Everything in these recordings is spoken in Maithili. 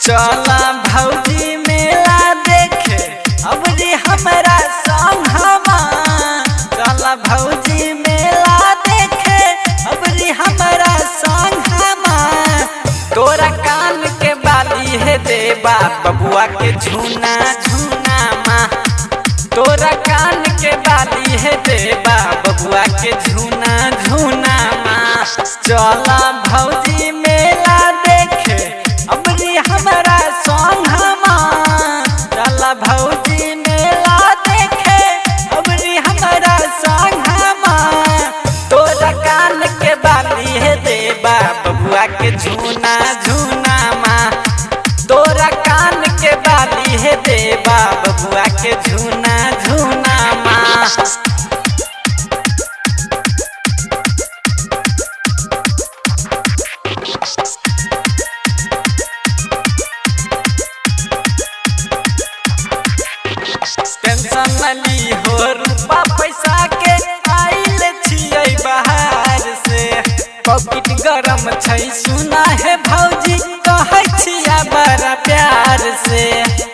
चला भौजी मेला देखे अबरी हमरा संगवा। चला भौजी मेला देखे अबरी हमरा संगवा। तोरा कान के बाली हे देबा बबुआ के झूना झूना माँ। तोरा कान के बाली हे देबा बबुआ के झूना झूना माँ। चला भौजी मेला देखे अबरी हमरा संगवा। चला भौजी मेला देखे अबरी हमरा संगवा। तोरा कान के बाली हे देबा बबुआ के झूना झूना माँ। तोरा कान के बाली हे देबा बबुआ के झूना झूना माँ। टेंशन न ली हो रूपा पैसा के आइल छियै बाहर से। पॉकेट गरम छै सुना है भौजी कहै छियै बड़ा प्यार से।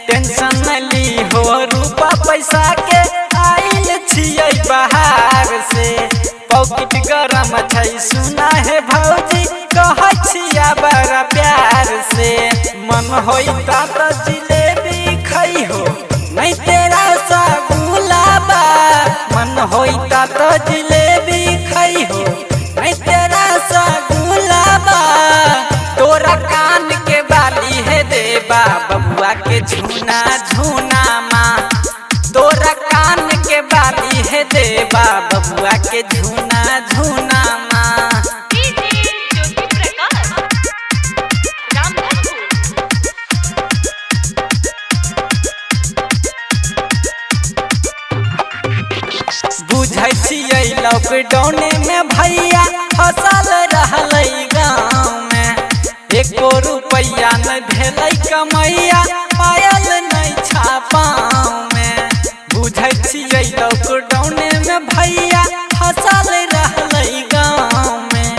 टेंशन न ली हो रूपा पैसा के आइल छियै बाहर से। पॉकेट गरम छै सुना है भौजी कहै छियै बड़ा प्यार से। मन होइता त जिलेबी खैहो नहीं तेरा रसगुल्ला। मन होइता त जिलेबी खैहो नहीं तेरा रसगुल्ला। तोरा कान के बाली हे देबा बबुआ के झूना झूना माँ। तोरा कान के बाली हे देबा बबुआ के झूना झूना माँ। डीजे ज्योति प्रकाश रामधनपुर। बुझै छियै लॉकडाउन में भैया फसल रहलै गाँव में। एको रुपैया न भेलै कमैया पायल नहि छापाँव में। बुझै छियै लॉकडाउन में भैया फसल रहलै गाँव में।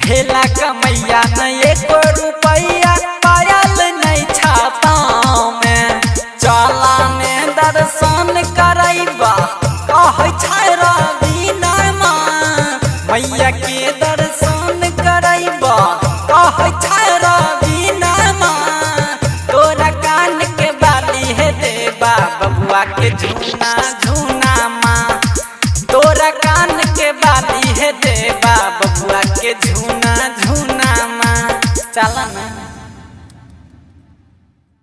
भेला कमैया न एको रुपैया पायल नहि छापाँव में। चला ने दर्शन करैबा कहै छै रवीना माँ। मैया के दर्शन करैबा कहै छै रवीना माँ। तोरा कान के बाली हे देबा बबुआ के झूना झूना माँ। तोरा कान के बाली हे देबा बबुआ के झूना झूना माँ। चला ना।